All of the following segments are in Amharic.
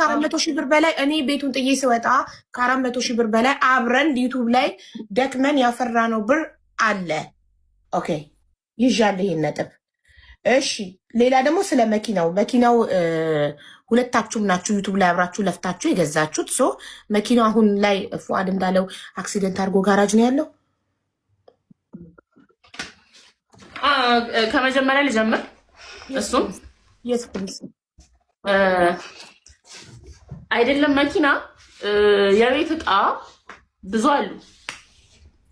ከ400,000 ብር በላይ እኔ ቤቱን ጥዬ ስወጣ ከ400,000 ብር በላይ አብረን ዩቱብ ላይ ደክመን ያፈራነው ብር አለ። Okay ይዣለሁ ይሄን ነጥብ። እሺ ሌላ ደግሞ ስለ መኪናው መኪናው ሁለታችሁም ናችሁ ዩቱብ ላይ አብራችሁ ለፍታችሁ የገዛችሁት። So መኪናው አሁን ላይ ፉአድ እንዳለው accident አድርጎ ጋራጅ ነው ያለው። ከመጀመሪያ ልጀምር። እሱም አይደለም መኪና የቤት እቃ ብዙ አሉ።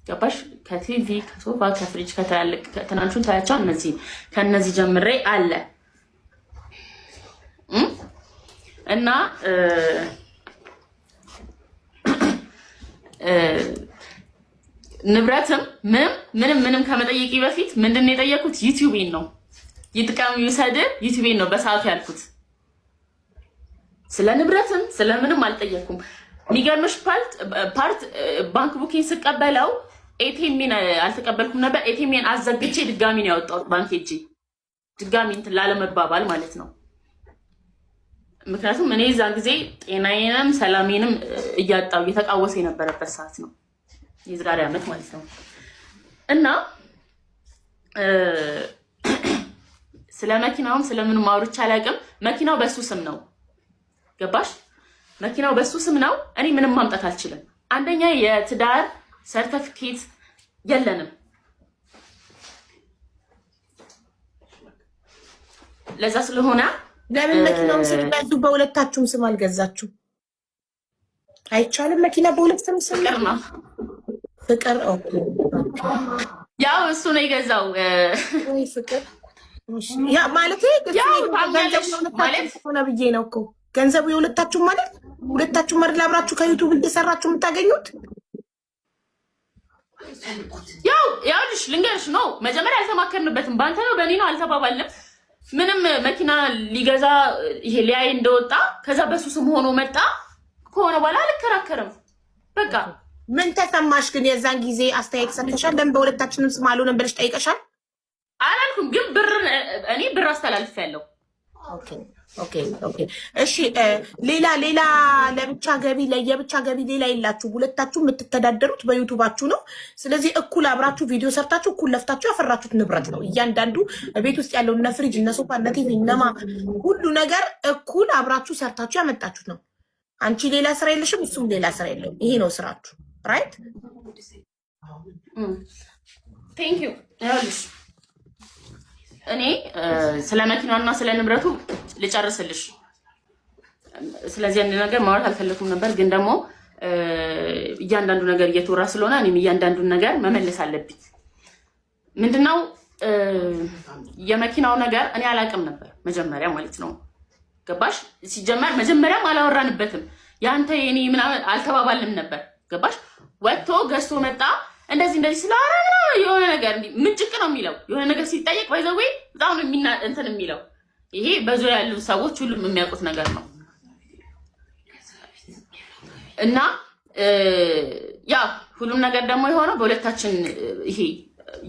ገባሽ? ከቲቪ፣ ከሶፋ፣ ከፍሪጅ፣ ከትላልቅ ትናንሹን ታያቸው እነዚህ ከነዚህ ጀምሬ አለ እና ንብረትም ምንም ምንም ምንም ከመጠየቂ በፊት ምንድን ነው የጠየኩት? ዩቲዩቤን ነው ይጥቀም ይውሰድ፣ ዩቲዩቤን ነው በሰዓቱ ያልኩት። ስለ ንብረትም ስለምንም አልጠየኩም። የሚገርምሽ part bank book ኤን ስቀበለው ATM ኤን አልተቀበልኩም ነበር። ATM ኤን አዘግቼ ድጋሚ ነው ያወጣሁት ባንክ ሄጄ ድጋሚ እንትን ላለመባባል ማለት ነው። ምክንያቱም እኔ እዛን ጊዜ ጤናዬንም ሰላሜንም እያጣው እየተቃወሰ የነበረበት ሰዓት ነው፣ የዛሬ ዓመት ማለት ነው። እና ስለ መኪናውም ስለምንም አውርቼ አላውቅም። መኪናው በሱ ስም ነው፣ ገባሽ? መኪናው በሱ ስም ነው። እኔ ምንም ማምጣት አልችልም። አንደኛ የትዳር ሰርተፍኬት የለንም። ለዛ ስለሆነ ለምን መኪናውን ስትገዙ በሁለታችሁም ስም አልገዛችሁ? አይቻልም። መኪና በሁለት ስም ስም ነው። ፍቅር ያው እሱ ነው የገዛው። ወይ ፍቅር ያ ማለት ሆነ ብዬ ነው እኮ ገንዘቡ የሁለታችሁም ማለት ሁለታችሁም አይደል አብራችሁ ከዩቱብ እንደሰራችሁ የምታገኙት። ያው ያውልሽ ልንገርሽ ነው መጀመሪያ አልተማከርንበትም። በአንተ ነው በእኔ ነው አልተባባልንም። ምንም መኪና ሊገዛ ይሄ ሊያይ እንደወጣ ከዛ በሱ ስም ሆኖ መጣ። ከሆነ በኋላ አልከራከርም። በቃ ምን ተሰማሽ ግን የዛን ጊዜ አስተያየት ሰጥተሻል? ለምን በሁለታችንም ስም አልሆነም ብለሽ ጠይቀሻል? አላልኩም፣ ግን ብር እኔ ብር አስተላልፌያለሁ። Okay okay እሺ። ሌላ ሌላ ለብቻ ገቢ ለየብቻ ገቢ ሌላ የላችሁ። ሁለታችሁ የምትተዳደሩት በዩቱባችሁ ነው። ስለዚህ እኩል አብራችሁ ቪዲዮ ሰርታችሁ እኩል ለፍታችሁ ያፈራችሁት ንብረት ነው። እያንዳንዱ ቤት ውስጥ ያለው እነ ፍሪጅ፣ እነ ሶፋ፣ እነ ቲቪ፣ እነማ ሁሉ ነገር እኩል አብራችሁ ሰርታችሁ ያመጣችሁት ነው። አንቺ ሌላ ስራ የለሽም፣ እሱም ሌላ ስራ የለውም። ይሄ ነው ስራችሁ። Right። Thank you። ይኸውልሽ እኔ ስለ መኪናና ስለ ንብረቱ ልጨርስልሽ። ስለዚህ አንድ ነገር ማውራት አልፈለኩም ነበር፣ ግን ደግሞ እያንዳንዱ ነገር እየተወራ ስለሆነ እኔም እያንዳንዱን ነገር መመለስ አለብኝ። ምንድነው የመኪናው ነገር እኔ አላውቅም ነበር መጀመሪያ ማለት ነው። ገባሽ? ሲጀመር መጀመሪያም አላወራንበትም። የአንተ የኔ ምናምን አልተባባልንም ነበር። ገባሽ? ወጥቶ ገዝቶ መጣ። እንደዚህ እንደዚህ ስለአረ የሆነ ነገር ምንጭቅ ነው የሚለው የሆነ ነገር ሲጠየቅ by the way በጣም ነው እንትን የሚለው። ይሄ በዙሪያ ያሉ ሰዎች ሁሉም የሚያውቁት ነገር ነው። እና ያ ሁሉም ነገር ደግሞ የሆነው በሁለታችን ይሄ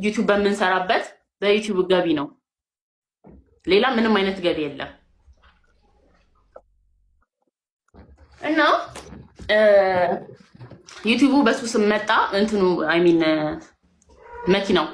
ዩቲዩብ በምንሰራበት በዩቲዩብ ገቢ ነው። ሌላ ምንም አይነት ገቢ የለም። እና ዩቲዩቡ በሱ ስም መጣ። እንትኑ I mean መኪናው